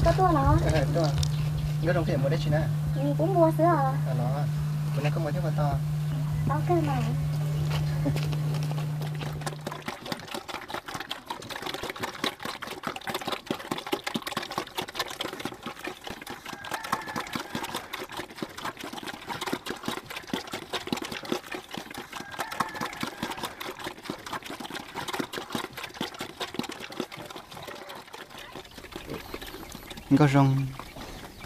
Koj tuaj los? Tuaj. Nkauj Zoo, koj yuav mus dab tsi na? Kuv mus xwb os. Los, kuv nrog koj mus thiab puas tau? Tau kawg mas. Nkauj Zoo,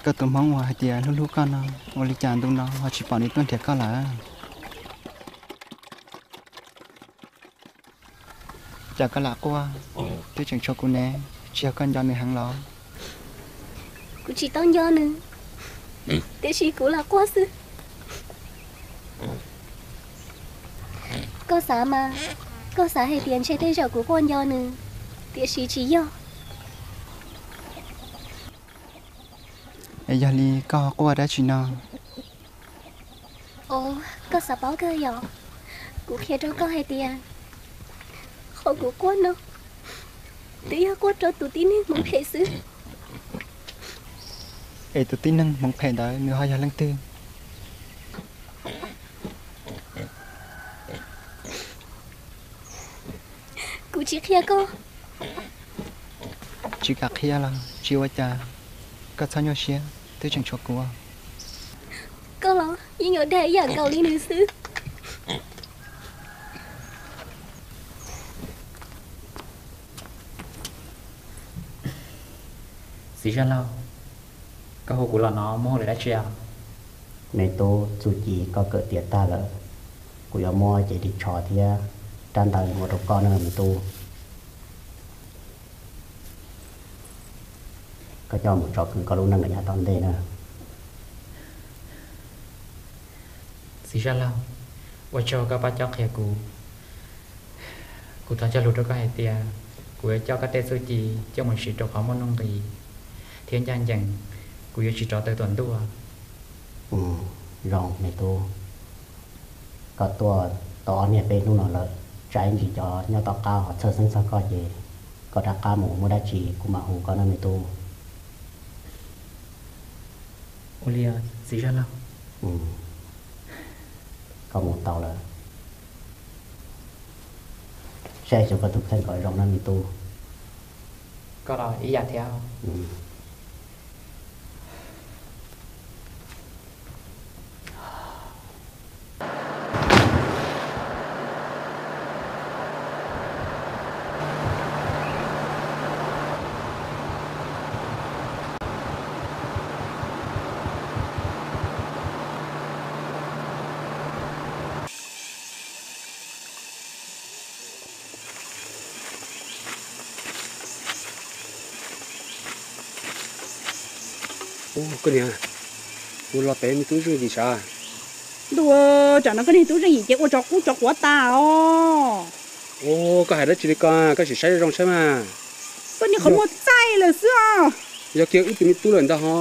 koj tus hmoob uas hais tias hlub hlub koj no, ua li cas ntu no ho tsis pom nws tuaj nrhiav koj lawm? Cas koj lam quaj, twb tseem tshuav kuv ne, tsis yog koj nco nws heev los? Kuv tsis tau nco nws, tiam sis kuv lam quaj xwb. Koj xav mas, koj xav hais tias ntshe tej zaum kuv quaj nco nws, tiam sis tsis yog. Es yog li koj quaj dab tsi no? Os, koj xav paub kawg yom? Kuv qhia rau koj hais tias qhov kuv quaj no twb yog quaj rau tus tib neeg hmoov phem xwb. Es tus tib neeg hmoov phem ntawd nws ho yog leej twg? Kuv tsis qhia koj. Tsis kam qhia los tsis ua cas, koj txhob nyuaj siab, twb tseem tshuav kuv. Koj los yeej yuav dag ib yam nkaus li nws xwb. Txiv Zaj Laug, koj hu kuv los no muaj hauj lwm dab tsi os? Me tub, txuj ci koj kawm tiav tag lawm, kuv yuav muab cev ris tsho thiab rab ntawv mus rau koj na me tub. Koj coj mus tso kwv koj lub neej nyob tom ntej na. Txiv Zaj Laug, ua tsaug koj pab cob qhia kuv. Kuv thov cog lus rau koj hais tias kuv yuav coj koj tej txuj ci coj mus siv rau qhov muaj nuj nqis thiab ncaj ncees, kuv yuav tsis rov tawm tuam ntuj. Zoo me tub, koj tuaj tau ob niag peb hnub no lawm, tsam ib ntsis cov nyob tom qab ho txhawj xeeb txog koj ces koj rov qab mus muaj dab tsi kuv mam hu koj na me tub. Ua li txiv Zaj Laug. Koj mus tau lawm. Saib xyuas koj tus kheej kom zoo na me tub. Koj los ib yam thiab. Ub, koj niam, kuv los pem me tub Zeej Yim sav. Ntuj, tsam no koj niag tub Zeej Yim ces ua tsov qub tsov quav tas os. Ub, koj hais dab tsi li ko, koj sim saib zoo saib mas. Koj niag qhov muag txaij lawm xwb os. Yog kiag wb tus me tub lawm ntag ho.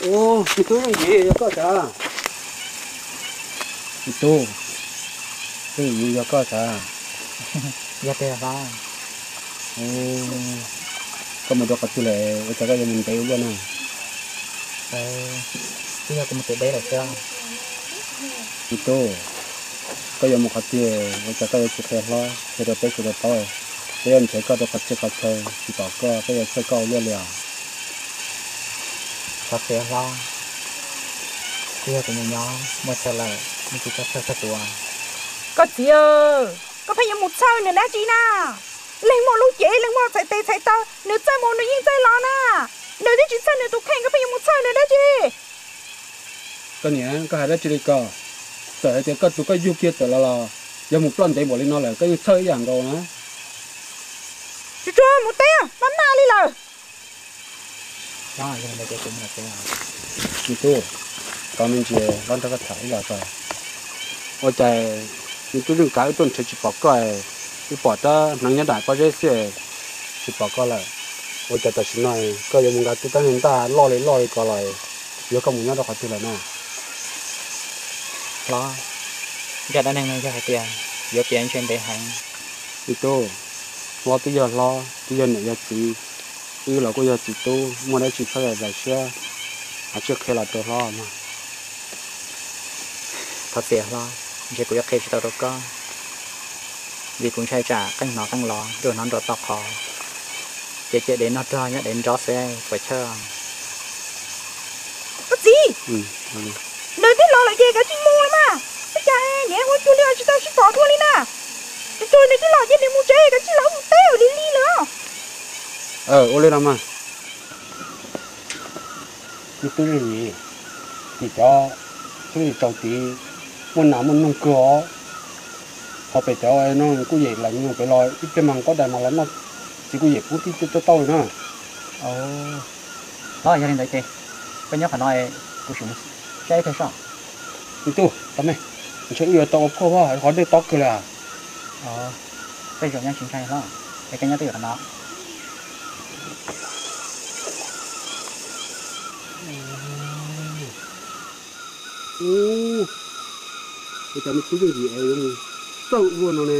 Ub, me tub Zeej Yim, yog koj sav? Me tub Zeej Yim, yog koj sav? Yog tiag. Koj mus rau qhov twg lawm, ua cas koj yuav mus ntev ua luaj na? Twb yog kuv mus kev deb lawm xwb. Me tub, koj yuav mus qhov twg, ua cas koj yuav tsis qhia hlob qhia rau peb sawv daws paub? Peb yuav nrhiav koj rau qhov txhia qhov chaw tsis pom koj, peb yuav txhawj koj ua luaj li os. Thov txim hlob, twb yog kuv mus nyob muaj chaw lawm, nej tsis txhob txhawj txog kuv. Koj txiv, koj pheej yuav mus txhawj nws dab tsi na? Leej muaj lub cev, leej muaj txhais tes txhais taw, nws txawj mus nws yeej txawj los na. Nws twb tsis txhawj nws tus kheej, koj pheej yuav mus txhawj nws dab tsi? Koj niam, koj hais dab tsi li ko? Txawm hais tias koj tus koj yug kiag tawm los los, yog mus ploj ntev npaum li no lawm koj yeej txhawj ib yam nkaus na. Tsuag tsuag mus teb, maj maj li lawm. Me tub, koj me ntsis, koj nrog koj tham ib los tso. Ua cas me tub Zeej Kav wb tuaj nrhiav tsis pom koj, wb pom rab hneev nyob nram pob zeb xwb tsis pom koj lawm. Ua cas tam sim no koj yuav mus nqa tib rab niag ntaj loj li loj li ko los, yog koj mus nyob rau qhov twg lawm na? Hlob, zaj dab neeg no yog hais tias yuav piav ntshe ntev heev. Me tub, Hlob twb yog hlob, twb yog niam yog txiv, wb los kuj yog txiv tub, muaj dab tsi txhob zais siab, hais tsis qhia los rau hlob mog. Thov txim hlob, ntshe kuv yuav qhia tsis tau rau koj, vim kuv ntshai tsam qeej hnov qeej los, nruas hnov nruas to qhov, ces cia dev noj rog nyob dev nrov xwb puas chawj. Koj txiv, nws twb los lawm ces kav tsij mus los mas. Ua cas niam ua cuag li tsis tau sib pom dua li na? Tus nws twb los ces nws mus tsev, kav tsij los mus teb li li lawm. Ua li no mas. Ib tug zeej yim, tim cov tub tsaus tid, muaj nas muaj noog kawg os. Qhov pem cov no kuj yem lawm, pem los ib pliag mas qaub dais mas los noj txiv kuj yem pub tij tau tau na. Hlob, yog li ntawd ces koj nyob qhov no, kuv sim saib ib pliag soj. Me tub, tau me, ntshe wb yuav tau ua phuaj, qhov dej tob kawg li. Tej zaum nyaj tsis ntshai hlob, es koj nyob twj ywm qhov no. Ua cas me tub zeej yim es yuav mus txawj ua luaj no ne?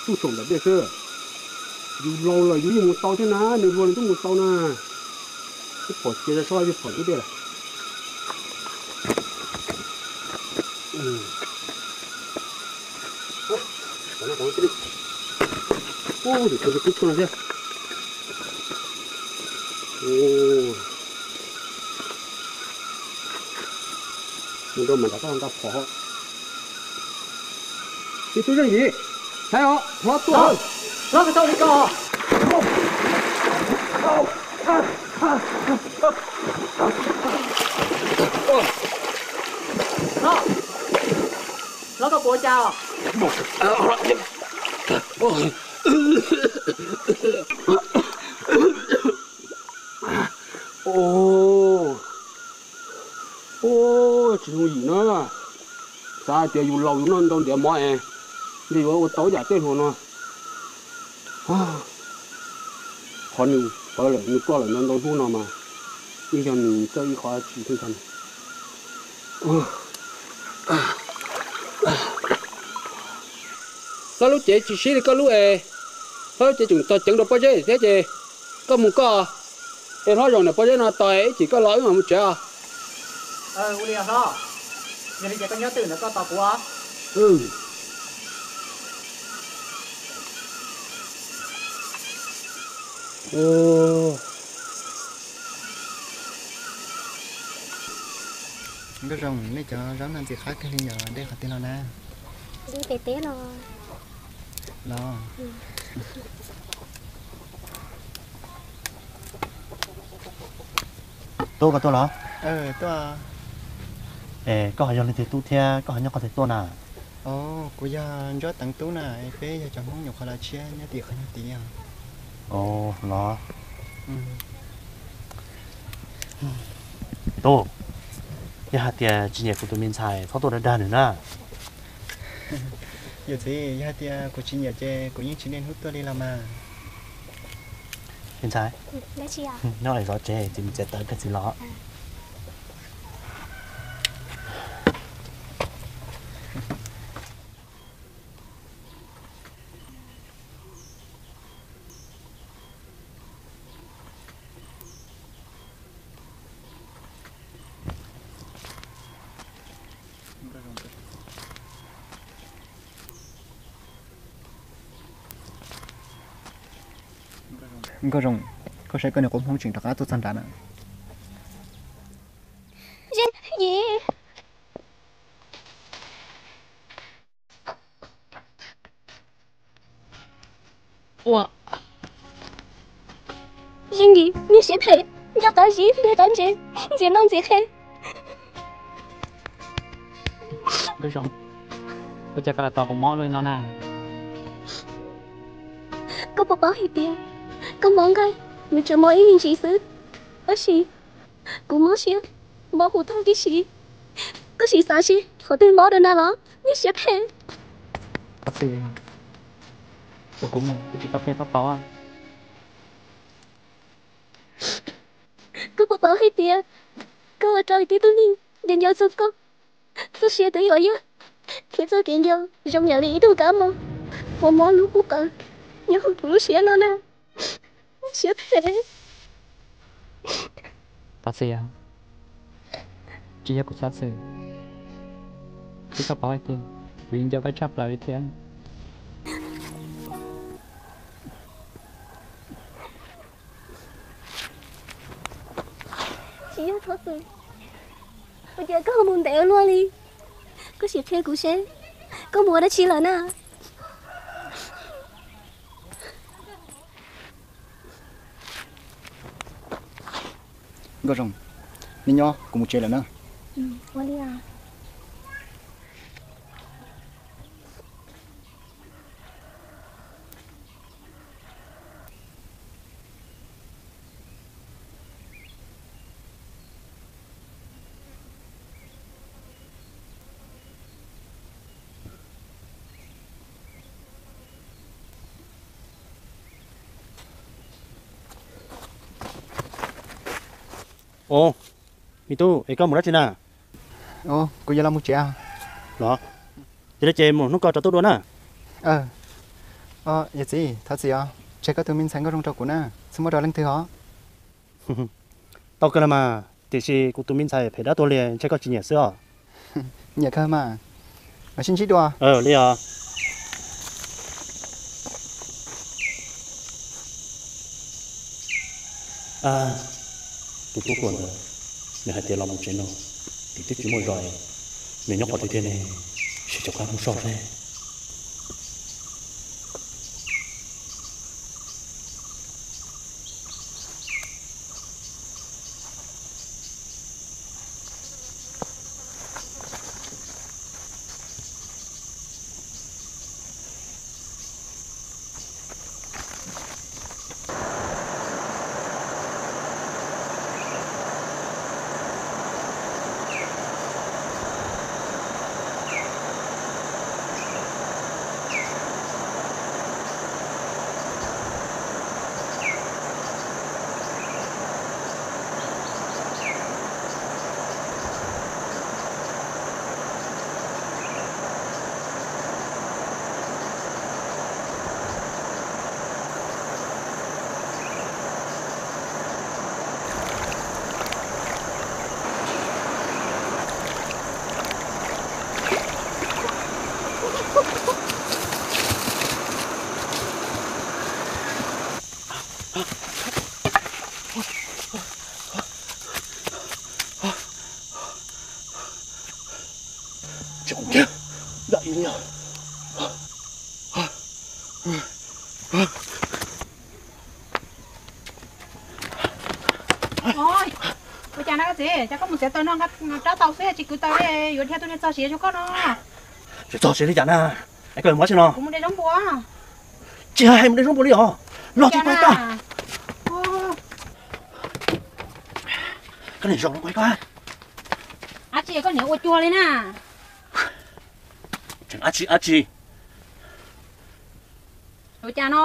Tub saum nram dej xwb. Yus laus lawm yus yeej mus tau thiab na, nws hluas nws twb mus tau na. Twb phom cia sab laug twb phom ntub dej lawm. Ub, tus tshuaj no thiab. Mus rau mas nram toj nqa phom. Ib tug zeej yim, saib os, hlob tuaj. Hlob, koj tau li ko. Hlob, hlob koj puas ua cas? Ub, tsis zoo yim na. Xav hais tias yus laus yus noj ntau ntiav mov es ntshe yuav ua tau yam tej hluas no. Qhov nws tawv lawm nws ploj lawm ntau ntau hnub no mas yeej yog nws txawj ib qho dab tsi thiab ntag. Hlob lub cev tsis sib li koj lub es, hlob lub cev tseem txog ceev rau pob zeb thiab ces koj mus koj, es hlob zaum ntawm pob zeb no tos ib chim koj los wb mam mus tsev os. Ua li hlob, yog li ces koj nyob twj ywm ntawm koj tos kuv os. Nkauj Zoo, nej cov zaub no ntxim qab kawg li yog de qhov twg los na? De pem teb los. Los. Tub, koj tuaj los? Tuaj. Es koj ho yog leej twg tub thiab koj ho nyob qhov twg tuaj na? Kuv yog Ntsuab Teev tub na, peb yog cov Hmoob nyuam qhuav los tshiab nyob tim qhov nyuag tid os. Los. Tub, yog hais tias tsis nyiam kuv tus me ntxhais txhob tuaj dag dag nws na. Yawm txiv, yog hais tias kuv tsis nyiam ces kuv yeej tsis niaj hnub tuaj li los mas. Me ntxhais, nyob zov tsev, txiv mus txiav taws kawg txiv los. Nkauj Zoo, koj saib koj niag qub Hmoob tseem rov qab tuaj txog nrad na. Ua, Zeej Yim, niag siav phem, nco qab zib npeg qab ntsev, ntxias noj ntxias qhe. Nkauj Zoo, ua cas koj lam tos kuv mob li no na? Koj puas paub hais tias koj mob nqaij, nws tsuas mob ib me ntsis xwb, tab sis kuv mob siab, mob huv tag tib si. Koj sim xav seb qhov twg mob dua na los, niag siav phem. Koj puas paub hais tias koj ua rau tib tug neeg nco nco txog koj, txoj sia twb yuav yog, thiab txoj kev nco zoo yam li ib tug kab mob uas mob lub qub qawv. Nyob hauv kuv lub siab no na, siab phem. Xov xwm yog, tsis yog kuv xov xwm, twb koj paub hais tias kuv yeej nco koj tshaj plaws li thiab. Tsis yog xov xwm, ua cas koj ho mus ntev ua luaj li? Koj sim qhia kuv seb koj mus ua dab tsi lawm na? Nkauj Zoo, nej nyob, kuv mus tsev lawm na. Ua li os. Os, me tub, es koj mus dab tsi na? Kuv yuav los mus tsev. Los, yog li ces mus hnub ko rau tub dua na. Yawm txiv, thov txim os, tseg koj tus me ntxhais Nkauj Zoo rau kuv na, txhob muab rau leej twg os. Tau kawg los mas, tiam sis kuv tus me ntxhais phem dab tuag li, ntshe koj tsis nyiam xwb os. Nyiam kawg mas, mam sib ntsib dua. Li os. Tus tub hluas ntawd, nws hais tias los mus tsev no, tim twb tsis muaj zos, nws nyob qhov twg tiag ne, sim cov qab mus soj seb. Ua cas na koj txiv, cas koj mus txiav taws no rab taus xwb tsis kwv taws li, yuav dhia tus niag txog siav rau koj no. Tsis txog siav li cas na, es koj yuav mus dab tsi no? Kuv mus de zaub npua. Tsis hais mus de zaub npua li os, los tsis pais tag. Koj niam zaum no kuv hais koj. Ab tsi koj niam ua cuag li na. Tseem ab tsi ab tsi. Ua cas no?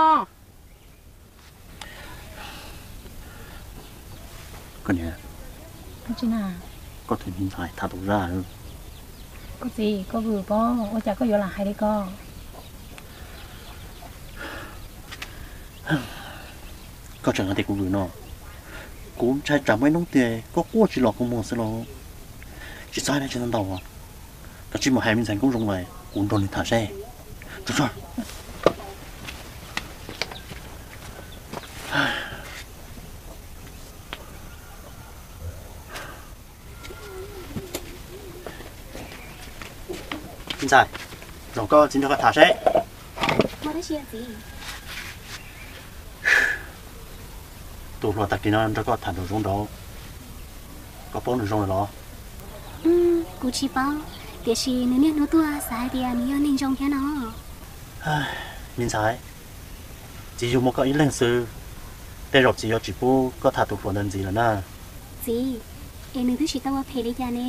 Koj niam, koj tus me ntxhais tham tus zaj. Koj txiv, koj vwm pob, ua cas koj yuav lam hais li ko? Koj tseem hais tias kuv vwm no, kuv ntshai tsam muaj ib hnub tias koj quaj tsis los kuv muag xwb los. Tsis txhob hais dab tsi ntau ntau, koj cia li mus hais me ntxhais Nkauj Zoo lawm kuv nrog nws tham seb. Me ntxhais, zaum koj txiv nrog koj tham seb. Tus hluas tag kis no nrog koj tham nraum zoov nraud, koj paub nws zoo lawm los? Kuv tsis paub, tiam sis nws niaj hnub tuaj xav hais tias nws yog neeg zoo thiab no. Me ntxhais, txiv yug muaj koj ib leeg xwb, tej zaum txiv yuav tsis pub koj tham tus hluas ntawd ntxiv lawm na. Txiv, es nws twb tsis tau ua phem li cas ne?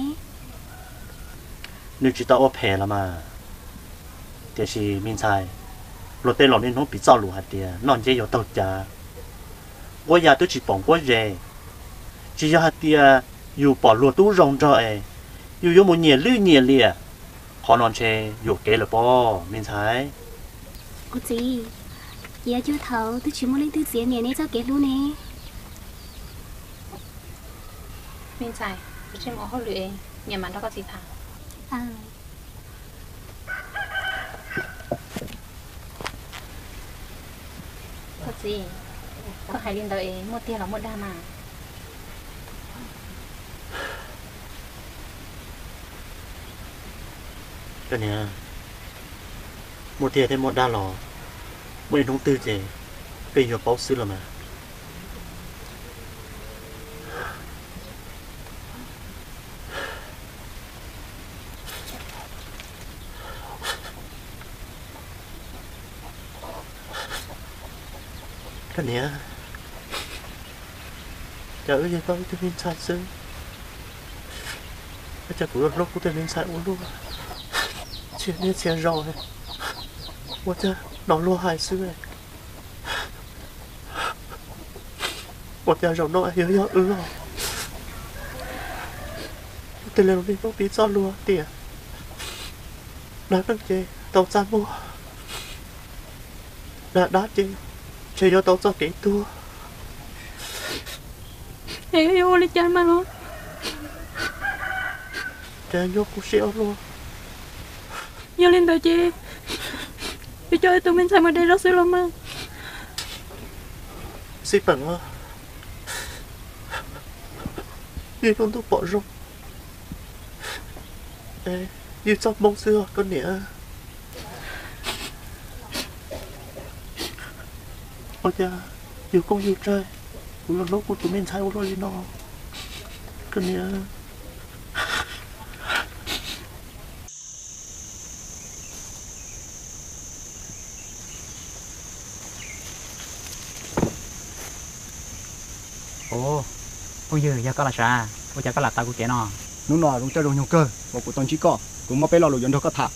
Nws tsis tau ua phem los mas. Tiam sis me ntxhais, luag tej laus niaj hnub piv txoj lus hais tias noj nceb yuav taug cav. Quab ya twb tsis pom quab zes, tsis yog hais tias yus pom luag tub zoo nraug es yus yuav mus nyiam lwj nyiam liam, qhov no ntshe yuam kev lawm pob me ntxhais. Kuv txiv, Yuav cuag thaum twb tsis muaj leej twg txiav nyiam nej txoj kev hlub ne. Me ntxhais, kuv tsis mus hauj lwm, niam mam nrog koj txiv tham. Koj txiv, koj hais li ntawd es muaj tiag los muaj dag mas? Koj niam, muaj tiag thiab muaj dag los muaj ib hnub twg ces peb yuav paub xwb los mas. Koj niam, cas wb yog tau ib tug me ntxhais xwb, ua cas kuv yuav hlub kuv tus me ntxhais ua luaj, txhia niaj txhia zaus ua cas hnov luag hais xwb. Ua cas zaum no yog yog wb os? Ua tej li los nej paub piv txoj lus tias dag neeg ces tau txaj muag, dag dab ces ntshe yuav tau txoj kev tuag. Es yuav ua li cas mas los? Cas nyuaj kuv siab ua luaj. Yog li ntawd ces yuav coj wb tus me ntxhais mus de zog xwb los mas. Xij peem, ywg lub ntuj pom zoo, ywg txoj hmoo xwb os koj niam. Ua cas yus kooj yus tsaig, kuv yuav hlub kuv tus me ntxhais ua luaj li no, koj niam. Ua, phooj ywg, yog koj los sav, ua cas koj lam tau kuv kev no? Hnub no zoo caij zoo nyoog kawg uas kuv tau ntsib koj, kuv muaj peb lo lus yuav nrog koj tham.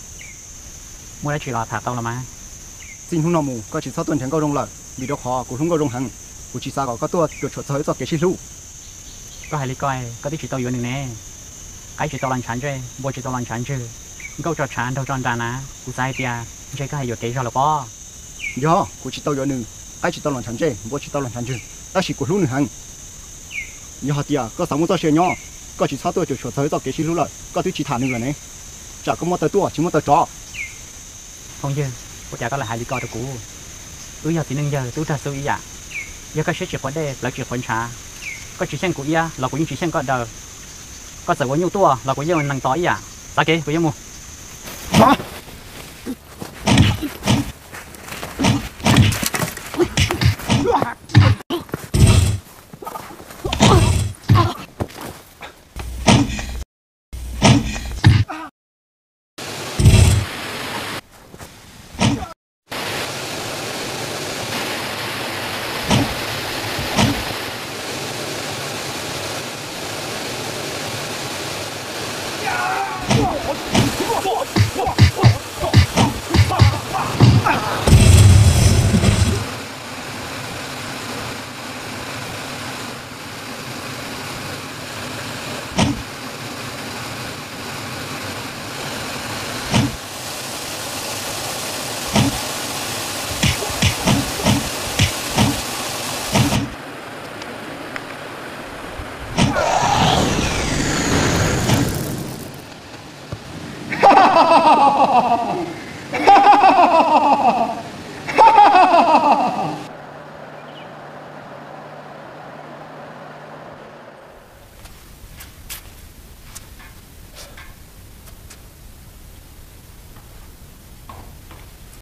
Muaj dab tsi los tham tau los mas. Txij hnub no mus koj tsis txhob tuaj nrhiav Nkauj Zoo lawm, vim rau qhov kuv hlub Nkauj Zoo heev. Kuv tsis xav kom koj tuaj cuam tshuam txog wb txoj kev sib hlub. Koj hais li ko, koj twb tsis tau yuav nws ne. Qaib tsis tau los ntshav ntsej, npua tsis tau los ntshav ntswg, nkauj tso tshav nraug tso nras na, kuv xav hais tias ntshe koj hais yuam kev zog lawm pob. Yog kuv tsis tau yuav nws, qaib tsis tau los ntshav ntsej, npua tsis tau los ntshav ntswg, tab sis kuv hlub nws heev. Yog hais tias koj xav muaj txoj sia nyob, koj tsis txhob tuaj cuam tshuam txog wb txoj kev sib hlub lawm, koj twb tsis tham nws lawm ne. Tsam koj muaj taw tuaj tsis muaj taw rov. Phooj ywg, ua cas koj lam hais li ko rau kuv? Wb yog txiv neej yawg tub rog xub ib yam. Yog koj siab tsis quav dej plawv tsis quav ntshav, koj tsis xyeej kuv iab los kuv yeej tsis xyeej koj daw. Koj txawm ua nyuj tuaj los kuv yeej ua nees tos ib yam. Txav kev, kuv yuav mus.